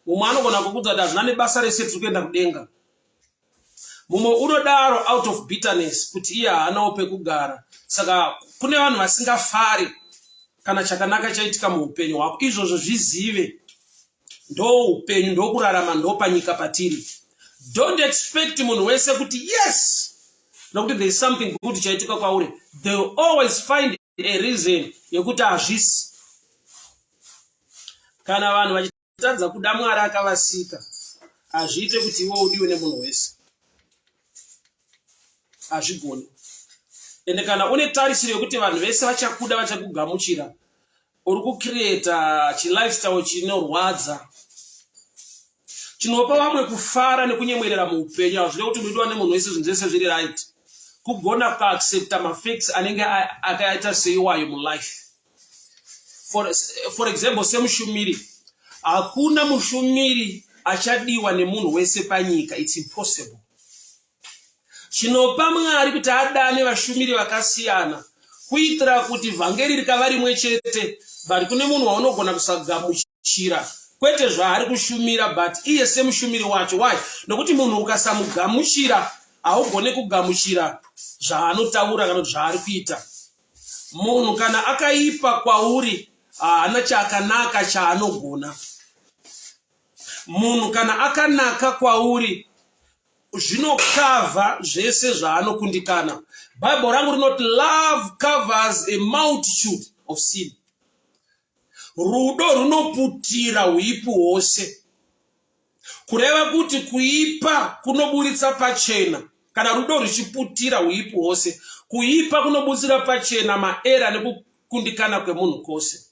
Speaker 1: mumwe anogona kukudza kuti hazvina nebasa rese tiri kuenda kudenga. Mumwe unodaro out of bitterness kuti iye haanawo pekugara. Saka kune vanhu vasingafari kana chakanaka chaitika muupenyu hwako, izvozvo zvizive. Ndo upenyu, ndo kurarama, ndo panyika patiri. Don't expect munhu wese kuti yes, nokuti there is something good chaitika kwauri. They will always find a reason yekuti hazvisi. Kana vanhu vachitadza kuda Mwari akavasika, hazviite kuti iwe udiwe nemunhu wese, hazvigoni. Ende kana une tarisiro yekuti vanhu vese vachakuda, vachakugamuchira, uri kucreata chilifestyle chinorwadza chinopa vamwe kufara nekunyemwerera muupenyu. Hazvida kuti unodiwa nemunhu wese, zvinhu zvese zviri right. Kugona kuaccepta mafacts anenge akaita seiwayo mulife. For example, semushumiri, hakuna mushumiri achadiwa nemunhu wese panyika. It's impossible. Chinopa Mwari kuti adane vashumiri vakasiyana kuitira kuti vhangeri rikava rimwe chete, but kune munhu waunogona kusagamuchira kwete zvaari kushumira but iye semushumiri wacho. Why? Nokuti munhu ukasamugamuchira haugone kugamuchira zvaanotaura kana kuti zvaari kuita. Munhu kana akaipa kwauri haana chakanaka chaanogona. Munhu kana akanaka kwauri zvinokavha zvese zvaanokundikana. Bible rangu rinoti love covers a multitude of sin. Rudo runoputira huipi hwose, kureva kuti kuipa kunoburitsa pachena. Kana rudo ruchiputira huipi hwose, kuipa kunobutsira pachena maera nekukundikana kwemunhu kwose.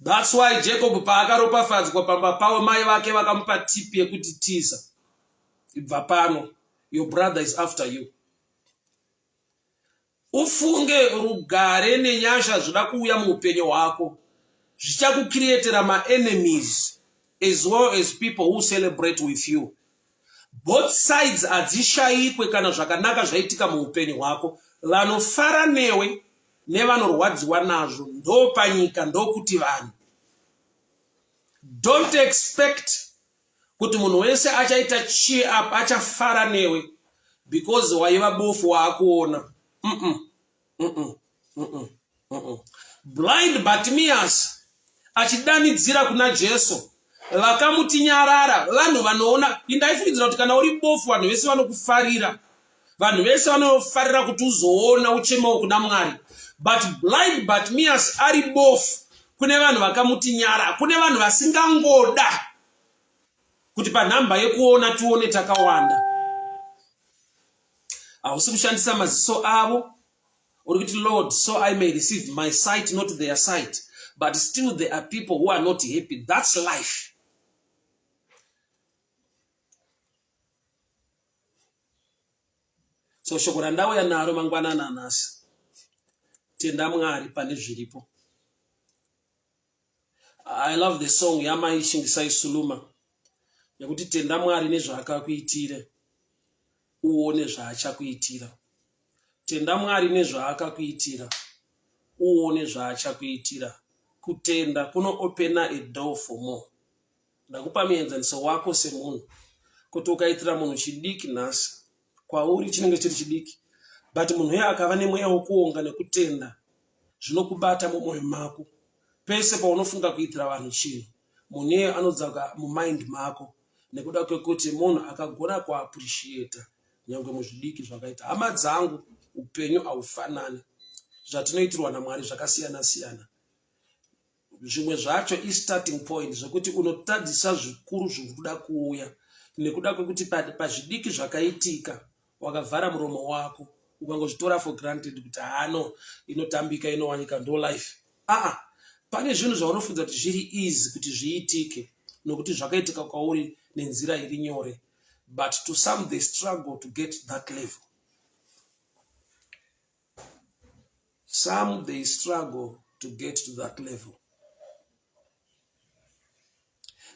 Speaker 1: That's why Jacob paakaropafadzwa pamba pavo, mai vake vakamupa tip yekuti tiza, ibva pano, your brother is after you. Ufunge rugare nenyasha zvoda kuuya muupenyu hwako zvichakucreatera maenemies as well as people who celebrate with you. Both sides hadzishayikwe kana zvakanaka zvaitika muupenyu hwako. Vanofara newe Nevanorwadziwa nazvo ndopanyika ndokuti vanhu. Don't expect kuti munhu wese achaita cheer up achafara newe because waiva bofu waakuona. Mm -mm. Mm -mm. Mm -mm. Mm -mm. Blind Bartimaeus achidanidzira kuna Jesu vakamuti nyarara. Vanhu vanoona, indaifungidzira kuti kana uri bofu vanhu vese vanokufarira, vanhu vese vanofarira kuti uzoona uchemawo kuna Mwari. But blind Bartimaeus ari bofu, kune vanhu vakamuti nyara, kune vanhu vasingangoda kuti panhamba yekuona tione takawanda. Hausi kushandisa maziso avo, uri kuti Lord, so I may receive my sight, not their sight. But still there are people who are not happy. That's life. So shoko randauya naro mangwanana anhasi, tenda Mwari pane zviripo. I love the song yamai Shingisai Suluma yekuti tenda Mwari nezvaakakuitire uone zvaachakuitira. Tenda Mwari nezvaakakuitira uone zvaachakuitira. Kutenda kuno opena a door for more. Ndakupa muenzaniso wako semunhu kuti ukaitira munhu chidiki nhasi kwauri chinenge chiri chidiki, but munhu uye akava nemweya wokuonga nekutenda zvinokubata mumwoyo mako. Pese paunofunga kuitira vanhu chinhu, munhu iye anodzoka mumind mako nekuda kwekuti munhu akagona kuappreciata nyangwe muzvidiki zvakaita. Hama dzangu, upenyu haufanani, zvatinoitirwa naMwari zvakasiyana siyana. Zvimwe zvacho istarting point zvekuti unotadzisa zvikuru zviri kuda kuuya nekuda kwekuti pazvidiki zvakaitika wakavhara muromo wako ukangozvitora for granted kuti haano inotambika inowanika ndo life. Aa, pane zvinhu zvaunofunza kuti zviri easy kuti zviitike nokuti zvakaitika kwauri nenzira iri nyore, but to some they struggle to get that level. Some they struggle to get to that level.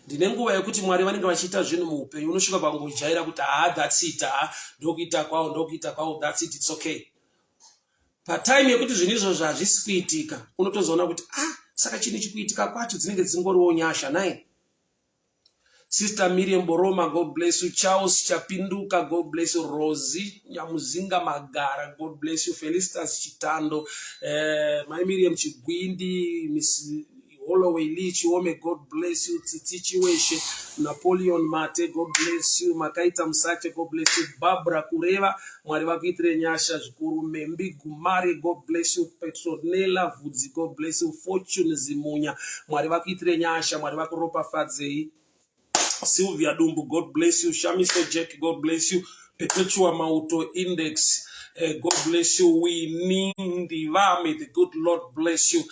Speaker 1: Ndine nguva yekuti Mwari vanenge vachiita zvinhu muupenyu, unosvika pangojaira kuti haa, that's it, haa, ndokuita kwawo, ndokuita kwawo, that's it, it's okay. Patime yekuti zvinhu izvozvo hazvisi kuitika, unotozoona kuti ah, saka chinhu chikuitika kwacho dzinenge dzingoriwo nyasha nai. Sister Miriam Boroma, God bless you. Charles Chapinduka, God bless you. Rosie Nyamuzinga Magara, God bless you. Felicitas Chitando, Mai Miriam Chigwindi, Miss Holloway Lee Chiome, God bless you. Tsitsi Chiweshe, Napoleon Mate, God bless you. Makaita Musache, God bless you. Barbara Kureva, Mwari vakuitire nyasha zvikuru. Membi Gumare, God bless you. Petronella Vhudzi, God bless you. Fortune Zimunya, Mwari vakuitire nyasha, Mwari vakuropafadzei. Sylvia Dumbu, God bless you. Shamiso Jack, God bless you. Perpetua Mauto Index, God bless you. Winnie Ndiva, may the good Lord bless you.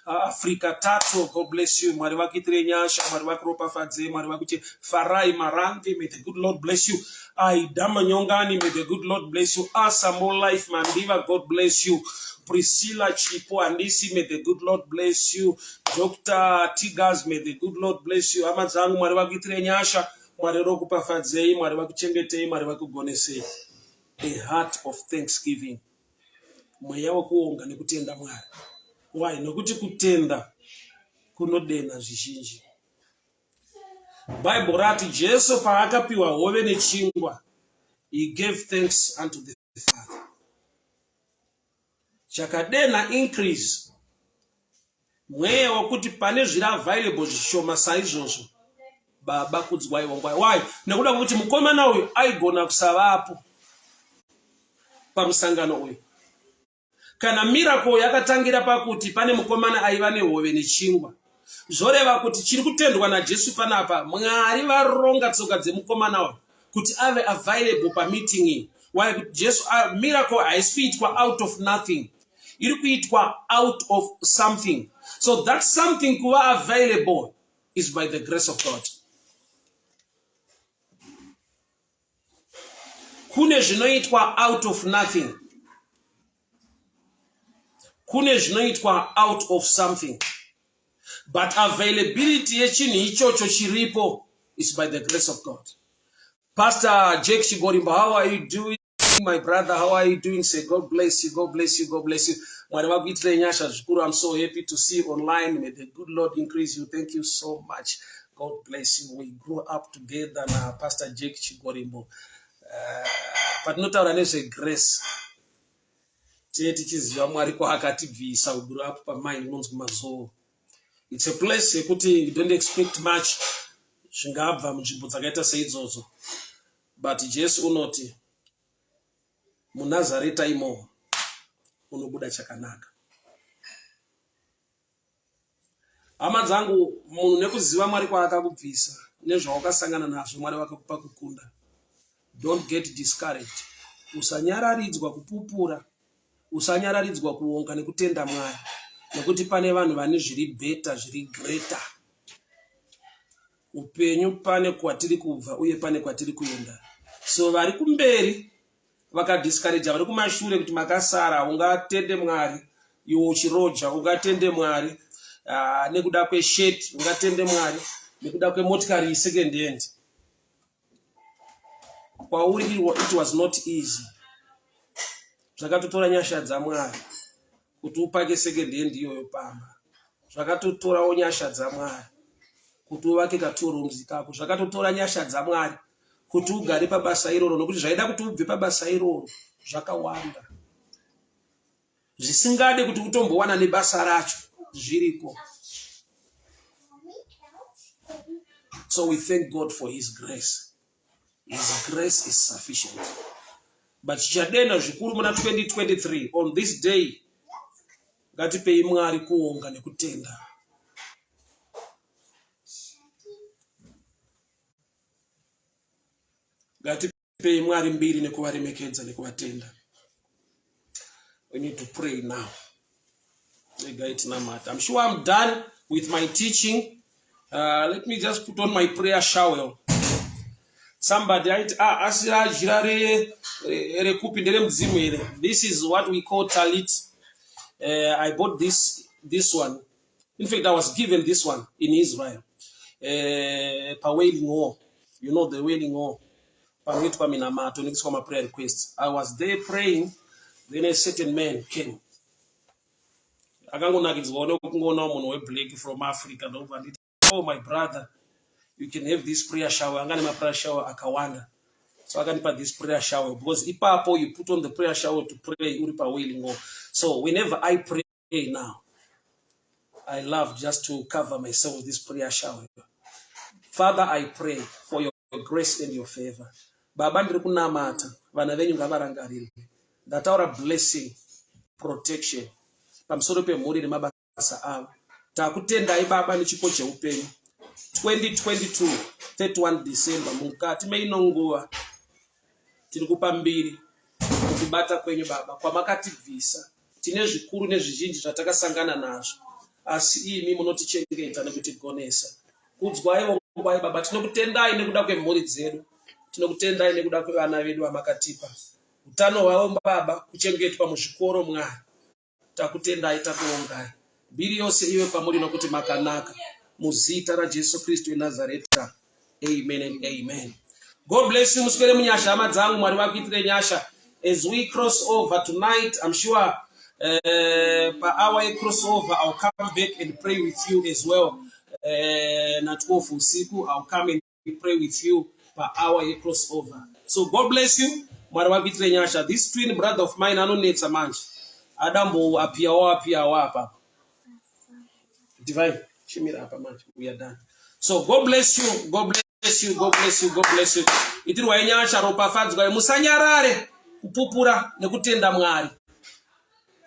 Speaker 1: Africa Tato, God bless you. Mwari vakuitire nyasha, Mwari vakuropafadze, Mwari vakuite. Farai Marange, may the good Lord bless you. Aida Manyongani, may the good Lord bless you. Asa More Life Mandiva, God bless you. Priscilla Chipo Andisi, may the good Lord bless you. Dr. Tigaz, may the good Lord bless you. Hama dzangu, Mwari vakuitire nyasha, Mwari rokupafadzei, Mwari vakuchengetei, Mwari vakugonesei. A heart of thanksgiving. Mweya wekuonga nekutenda Mwari. Why? Nokuti kutenda kunodena zvizhinji. Bible rati Jesu paakapiwa hove nechingwa, he gave thanks unto the Father. Chakadena increase mweya wekuti pane zviri available zvishoma saizvozvo, Baba kudzwai wongwai. Why? Nekuda kwekuti mukomana uyu aigona kusavapo pamusangano uyu. Kana miracle yakatangira pakuti pane mukomana aiva nehove nechingwa, zvoreva kuti chiri kutendwa naJesu panapa, Mwari varonga tsoka dzemukomana uyu kuti ave available pameeting iyi. Why? Kuti Jesu, miracle haisi kuitwa out of nothing, iri kuitwa out of something. So that something kuva available is by the grace of God. Kune zvinoitwa out of nothing, kune zvinoitwa out of something, but availability yechinhu ichocho chiripo is by the grace of God. Pastor Jake Chigorimba, how are you doing, my brother? How are you doing? Say God bless you, God bless you, God bless you. Mwari vakuitirei nyasha zvikuru. I'm so happy to see you online. May the good Lord increase you. Thank you so much. God bless you. We grew up together na Pastor Jake Chigorimbo. Patinotaura nezvegrace, tine tichiziva Mwari kwaakatibvisa. We grew up pamine inonzi Mazoo. It's a place yekuti you don't expect much zvingabva munzvimbo dzakaita seidzodzo, but Jesu unoti muNazareta imomo unobuda chakanaka. Hama dzangu, munhu nekuziva Mwari kwaakakubvisa nezvawakasangana nazvo, Mwari vakakupa kukunda. Don't get discouraged. Usanyararidzwa kupupura, usanyararidzwa kuonga nekutenda Mwari, nekuti pane vanhu vane zviri better, zviri greater. Upenyu pane kwatiri kubva uye pane kwatiri kuenda. So vari kumberi vakadiscouraja vari kumashure kuti makasara. Ungatende Mwari iwe uchiroja, ungatende Mwari nekuda kweshet, ungatende Mwari nekuda kwemotikari second hand. Kwauri it was not easy. Zvakatotora nyasha dzaMwari kuti upake second hand iyoyo pamba. Zvakatotorawo nyasha dzaMwari kuti uvake katwo rooms kako. Zvakatotora nyasha dzaMwari kuti ugare pabasa iroro, nokuti zvaida kuti ubve pabasa iroro zvakawanda, zvisingade kuti utombowana nebasa racho zviriko. So we thank God for his grace. His grace is sufficient. But chichadena zvikuru muna 2023 on this day, ngatipei Mwari kuonga nekutenda. Ngatipei Mwari mbiri nekuvaremekedza nekuvatenda. We need to pray now. Regai tinamata. I'm sure I'm done with my teaching. Let me just put on my prayer shawl. Somebody aiti, ah, asi rajira rekupi, nderemudzimu here? This is what we call talit. I bought this one. In fact, I was given this one in Israel, pawailing Wall. You know the Wailing Wall, panoitwa minamato nekuiswa maprayer requests. I was there praying, then a certain man came. Akangonakidzwawo nekungoonawo munhu weblack from Africa, ndokubva nditi, "Oh my brother, you can have this prayer shawl." Anga nemaprayer shawl akawanda, so akanipa this prayer shawl because ipapo you put on the prayer shawl to pray uri pawailing Wall. So whenever I pray now, I love just to cover myself with this prayer shawl. Father, I pray for your grace and your favor. Baba, ndiri kunamata, vana venyu ngavarangarirwe. Ndataura blessing, protection pamusoro pemhuri nemabasa avo. Takutendai Baba nechipo cheupenyu. 2022 31 December, mukati meino nguva tiri kupa mbiri kukubata kwenyu Baba, kwamakatibvisa. Tine zvikuru nezvizhinji zvatakasangana nazvo, asi imi munotichengeta nekutigonesa. Kudzwai, vongwai Baba. Tinokutendai nekuda kwemhuri dzedu, tinokutendai nekuda kwevana vedu vamakatipa, utano hwavo Baba, kuchengetwa muzvikoro. Mwari, takutendai, takuongai. Mbiri yose ive kwamuri nokuti makanaka. Muzita raJesu Kristu weNazareta, amen and amen. God bless you. Muswere munyasha, hama dzangu. Mwari vakuitire nyasha. As we cross over tonight, I'm sure pahour yecrossover I'll come back and pray with you as well. Na 12 usiku I'll come and pray with you pahour yecrossover. So God bless you. Mwari vakuitire nyasha. This twin brother of mine anonetsa manje, adambo apiyawo apiyawo apa. Divine, chimira apa manje. We are done. So God bless you, God bless you, God bless you, God bless you. Itirwai nyasha, ropafadzwai. Musanyarare kupupura nekutenda Mwari,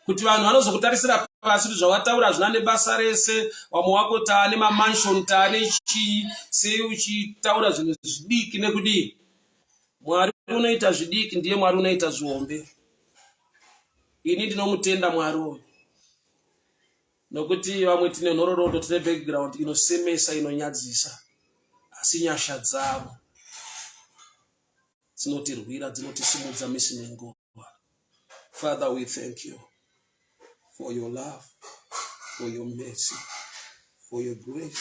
Speaker 1: kuti vanhu vanozokutarisira pasi kuti zvawataura zvina nebasa rese. Vamwe wako taane mamansion, taane chii, sei uchitaura zvinhu zvidiki nekudii? Mwari unoita zvidiki ndiye Mwari unoita zvihombe. Ini ndinomutenda Mwari uyu nokuti vamwe tine nhororondo, tine background inosemesa, inonyadzisa, asi nyasha dzavo dzinotirwira, dzinotisimudza misi nenguva. Father, we thank you for your love, for your mercy, for your grace,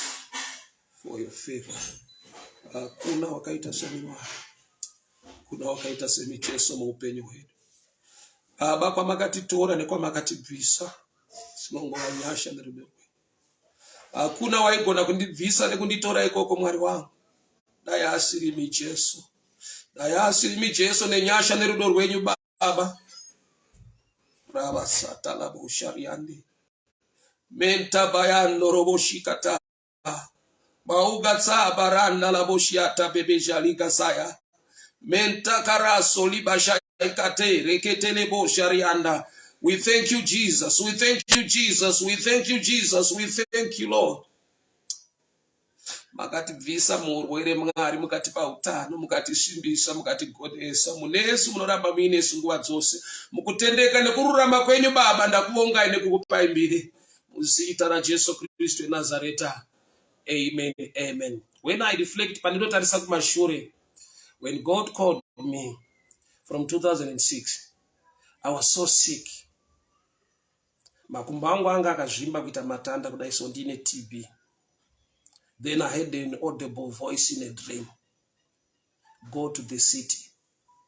Speaker 1: for your favor. Hakuna wakaita semi Mwari, kuna wakaita semi Jesu muupenyu hwedu. Baba, kwamakatitora nekwamakatibvisa dzinongova nyasha nerudo rwenyu. Hakuna waigona kundibvisa nekunditora ikoko, Mwari wangu, dai asirimi Jesu, dai asirimi Jesu nenyasha nerudo rwenyu Baba. Ravasatalaboshariyande mentabayandoroboshikata Mauga tsaba randa la boshiata bebeja liga saya. Menta karaso libasha ikate reketele bosharianda. We thank you, Jesus. We thank you, Jesus. We thank you, Jesus. We thank you, Lord. Makatibvisa muurwere Mwari, mukatipa utano, mukatisimbisa, mukatigonesa. Munesu munoramba muinesu nguva dzose. Mukutendeka nekururama kwenyu Baba, ndakuvongai nekukupai mbiri. Muzita raJesu Kristu weNazareta. Amen. Amen. When I reflect, pandinotarisa kumashure, when God called me from 2006, I was so sick. Makumbo angu anga akazvimba kuita matanda kudai so ndine TB. Then I had an audible voice in a dream. Go to the city,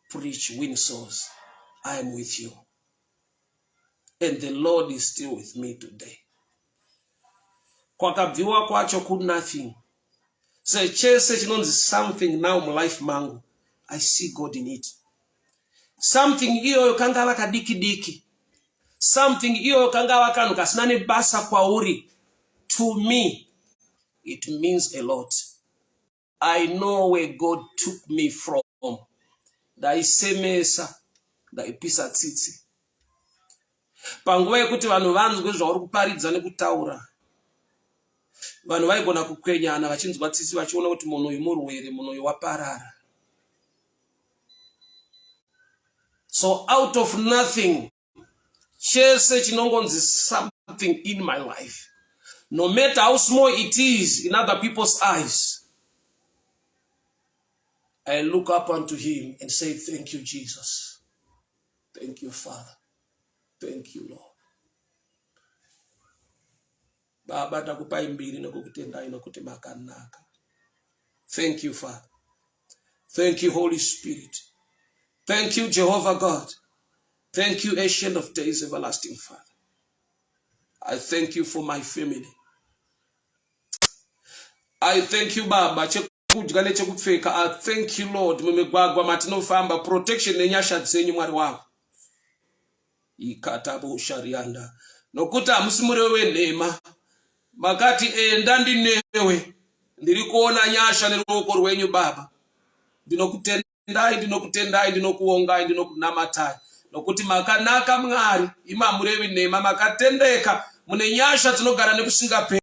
Speaker 1: preach, win souls. I am with you. And the Lord is still with me today. Kwakabviwa kwacho ku nothing. So chese chinonzi something now mulife mangu, I see God in it. Something iyoyo kangava kadiki diki. Something iyoyo kangava kanhu kasina nebasa kwauri. To me, it means a lot. I know where God took me from. Ndaisemesa, ndaipisa tsitsi. Panguva yekuti vanhu vanzwe zvauri kuparidza nekutaura, vanhu vaigona kukwenyana vachinzwa tsitsi vachiona kuti munhu uyu murwere, munhu uyu waparara. So out of nothing, chese chinongonzi something in my life, no matter how small it is in other people's eyes, I look up unto him and say, thank you, Jesus. Thank you, Father. Thank you, Lord. Baba, takupai mbiri nekukutendai nokuti makanaka. Thank you, Father. Thank you, Holy Spirit. Thank you, Jehovah God. Thank you, Ancient of Days, Everlasting Father. I thank you for my family. I thank you, Baba. Chekudya nechekupfeka. I thank you, Lord. Mumigwagwa matinofamba, protection nenyasha dzenyu, Mwari wangu. Ikatabosharianda. Nokuti hamusi murevi wenhema. Makati enda ndinewe. Ndiri kuona nyasha neruoko rwenyu, Baba. Ndinokutendai, ndinokutendai, ndinokuongai, ndinokunamatai. Nokuti makanaka Mwari, imi hamurevi nhema, makatendeka, mune nyasha dzinogara nekusingaperi.